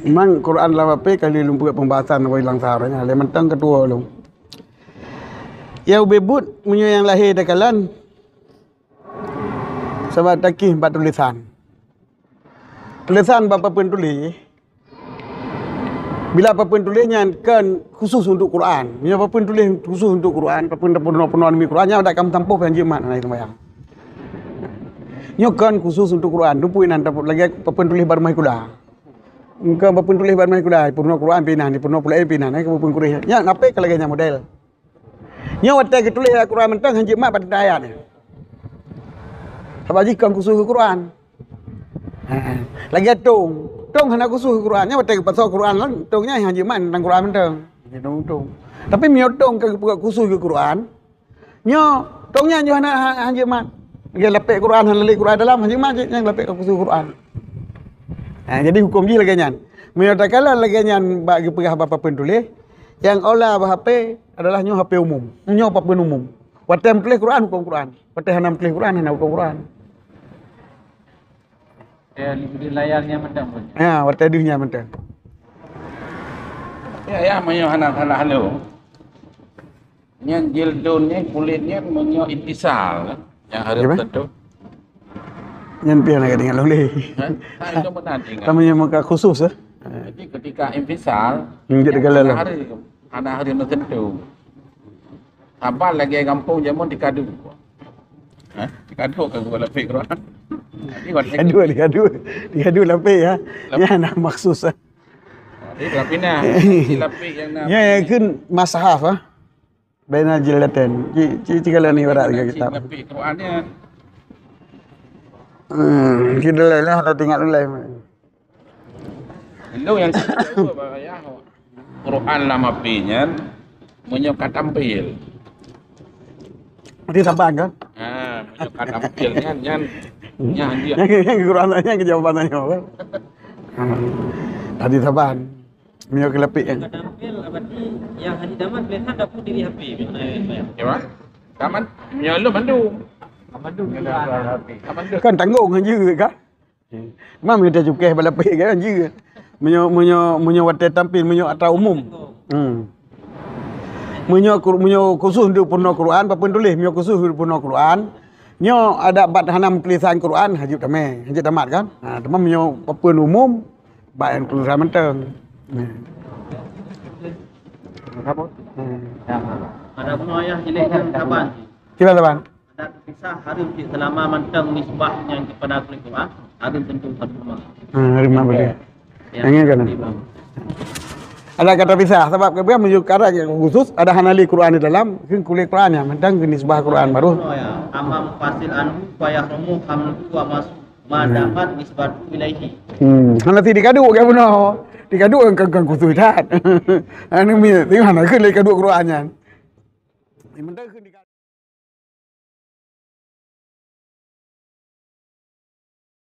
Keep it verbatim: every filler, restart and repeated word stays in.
Memang Quran lam H P ka lheueh lôn peubuet pembahasan bak lam sahara nyan, lé mantong keudua lôn. Nyang ubé buet meunyoe nyang lahé takalon, sabab takéh bak tulésan. Tulésan bak papeuen tuléh, bila papeuen tuléh nyan kon khusus untuk Quran. Meunyoe papeuen tuléh khusus untuk Quran, papeuen tapeurunoe-peurunoe demi Quran, nyan adak ka meutampoh nyang jeuet mat hana jitambayang. Nyoe kon khusus untuk Quran, teupeu inan tapeu-, lagèe papeuen tuléh bak rumoh sikula. Kon papeuen tuléh bak rumoh sikula, peurunoe Quran pih inan, peurunoe peureulèe pih inan, eh, papeuen tuléh. Nyan, na pih ka lagèe nyan model. Nyoe watèe geutuléh Al-Quran mantong hana jeuet mat bak teuntèe ayat nyan. Sabab jih kon khusus keu Quran. Ha. Lagèe tong. Tong hana khusus keu Quran. Nyoe watèe geupasoe Quran lom, tong nyan hana jeuet mat teuntang Quran mantong. Tong, tong. Tapi meunyoe tong ka geupeugah khusus keu Quran, nyoe tong nyan jih hana, hana, hana jeuet mat. Lagèe lapék Quran, hana lé Quran dalam, hana jeuet mat jih, nyan lapék khusus Quran. Ha, jadi huköm jih lagèe nyan. Meunyoe takalon lagèe nyan bak geupeugah bak papeuen tuléh, nyang aula bak H P adalah nyoe H P umum. Nyoe papeuen umum. Watèe meutuléh Quran, huköm Quran. Watèe hana meutuléh Quran, hana huköm Quran. Ya, di layar nyan mantong pun. Ya, watèe deuh nyan mantong. Ya, ya, meunyoe hana salah lôn. Nyan jildun nyan, kulit nyan meunyoe intisal, nyang hareuem Gimana? Tentu. Nyan pih hana ingat lôn lé. Ha? Ha, itu pernah ingat. Tapi nyan muka khusus, eh. Jadi ketika infisal, Hmm, jadi nyan kalau hana hareuem, hana hareuem tentu. Saban lagèe gampông jameun tikadu. Ha? Tikadu ka geuba lapék Quran. Jadi, watèe Tikadu, tikadu. Tikadu lapék, ya. Lapék. Nyan hana maksus, eh. Jadi, lapék na. Lapék nyang na. Nyan, nyan kheun mushaf, eh. Baina jildatain. Ci, ci, ci kalau ni ibarat tiga kitab. Lapék Quran nyan. Hmm, kita lain lah, hana teuingat ulai. Lôn nyang Quran lam H P nyan, meunyoe ka tampil. Berarti saban kan? Ha, meunyoe ka tampil nyan, nyan, nyan dia. Yang, yang Quran nyan ke jawapan tanya kan? Hmm. Tadi saban. Meunyoe ka lapék kan? Ka tampil, berarti nyang hana tamat, biasa dapur diri H P. Ya, Mak? Tamat, meunyoe lôn mandum. Mandum. Mandum. Kan tanggong hana jeuet kan? Mam kita cukéh bak lapék kan jeuet. Meunyoe, meunyoe, meunyoe watèe tampil, meunyoe atra umum. Hmm. Meunyoe kur-, meunyoe khusus untuk peurunoe Quran, papeuen tuléh, meunyoe khusus untuk peurunoe Quran, nyoe adak bak hana meutulésan Quran, hana jeuet tamé, hana jeuet tamat kan? Ha, teuma meunyoe papeuen umum, bak nyang tulésan mantong. Nah. Hmm. Ada bunoe ayah jilid nyang saban. Kiban saban? Adak teupisah hareuem cit seulama mantong nisbah nyang keupada kulit Quran, hareuem tentu hareuem sama. Ha, hareuem sama boleh. Ya. Yang ini kan? Adak ka teupisah, sabab keubah meunyoe adak nyang khusus, adak hana lé Quran di dalam, kheun kulit Quran nyan mantong keu nisbah Quran baru. Oh, ya. Amma mufasil anhu fa yahrumu hamluhu wa masu ma Hmm. damat nisbatu ilaihi. Hmm, hana si dikadu ka bunoe. Dikadu kan, kan khusus that. Anu mi, tengok hana kheun lé kadu Quran nyan. Mantong kheun dikadu.